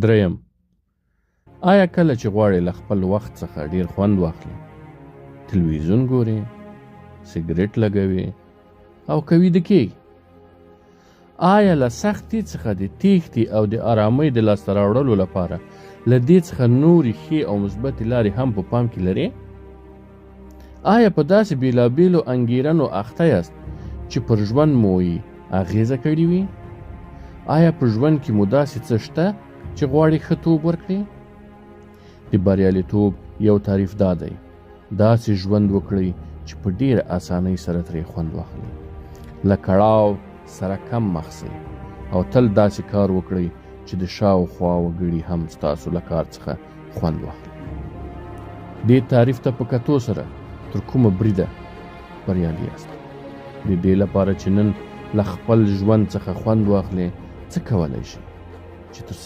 دریم، آیا کله چې غواړې له خپل وخت څخه ډیر خوند واخلې، تلویزیون ګورې، سګریټ لګوې او که ویده کیږې؟ آیا له سختي څخه د تیښتې او د آرامۍ د لاسته راوړلو لپاره له دې څخه نورې ښې او مثبتې لارې هم په پام کې لرې؟ آیا په داسې بیلابیلو انګیرنو اخته یاست چې پر ژوند مو یې اغیزه کړې وي؟ آیا په ژوند کې مو داسې څه شته چې غواړې ښه توب ورکړي؟ د بریالیتوب یو تعریف دا دی، داسې ژوند وکړئ چې په ډیره اسانۍ سره ترې خوند واخلئ، له کړاو سره کم مخ سئ او تل داسې کار وکړئ چې د شاوخوا وګړي هم ستاسو له کار څخه خوند واخلي. دې تعریف ته په کتو سره تر کومه بریده بریالي یاست؟ د دې لپاره چې نن له خپل ژوند څخه خوند واخلې، څه کولی شئ چې ترسره